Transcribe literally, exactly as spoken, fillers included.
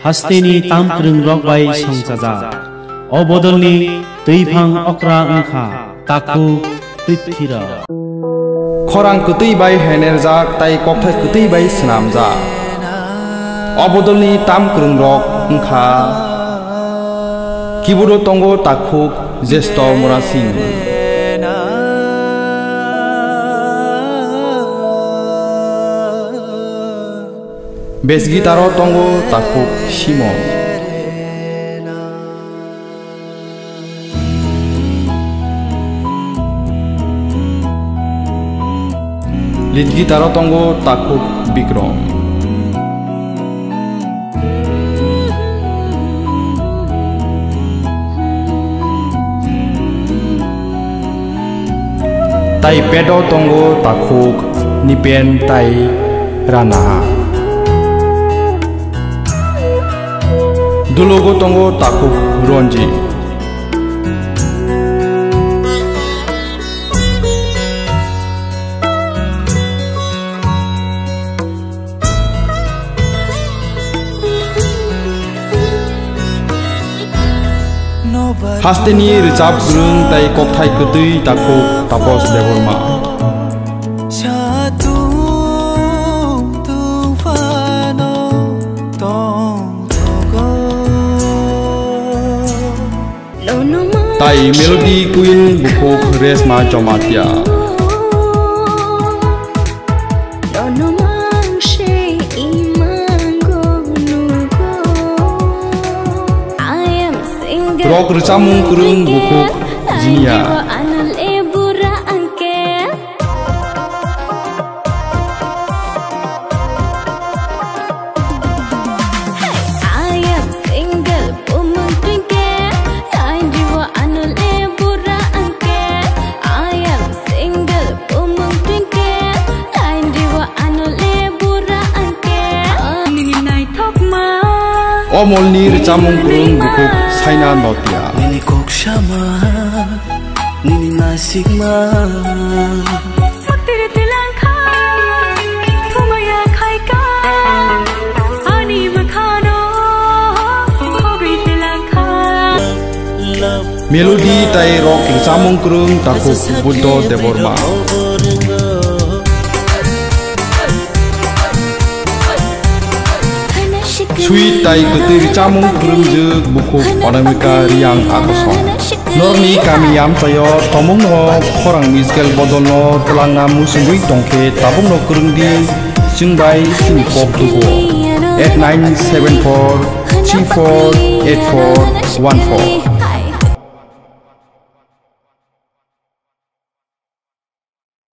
Hasteni tam kwrwngrok bai songchajak. O bodolni twiphang okra wngkha takhuk twithira. Khorang kwtwi bai henerjak tai kokthai kwtwi bai swnamjak. O bodolni tam kwrwngrok wngkha, kiboro tongo takhuk Jesto Murasing. Bass guitar-o tongo takhuk Simon. Lead guitar-o tongo takhuk Bikrom. Tai pad-o tongo takhuk Nipen tai Rana. Dulogo tongo takhuk Ronji. Hasteni rwchap kwrwng tai kokthai kwtwi takhuk Tapos Debbarma. Tai Melody Queen bukhuk Reshma Jamatia. Rock rwchapmung kwrwng bukhuk Jinia. Omolni rwchapmung kwrwng bukhuk Saina Notia. Nini kok sama, nini nasikma. Saktiri tilangkha, thumaya khaika, ani bwkhano, khogwi tilangkha. Melody tai rock rwchapmung kwrwng takhuk Buddho Debbarma. Sweet tai kwtwi rwchapmung kwrwngjwk bukhuk Anamika Riang Akosong. Norokni kami amchaio tomungno khorang musical bodolno twlangna muchungwi tongkhe tabukno kwrwngdi chwngbai chini kok dugo eight nine seven four three four eight four one four.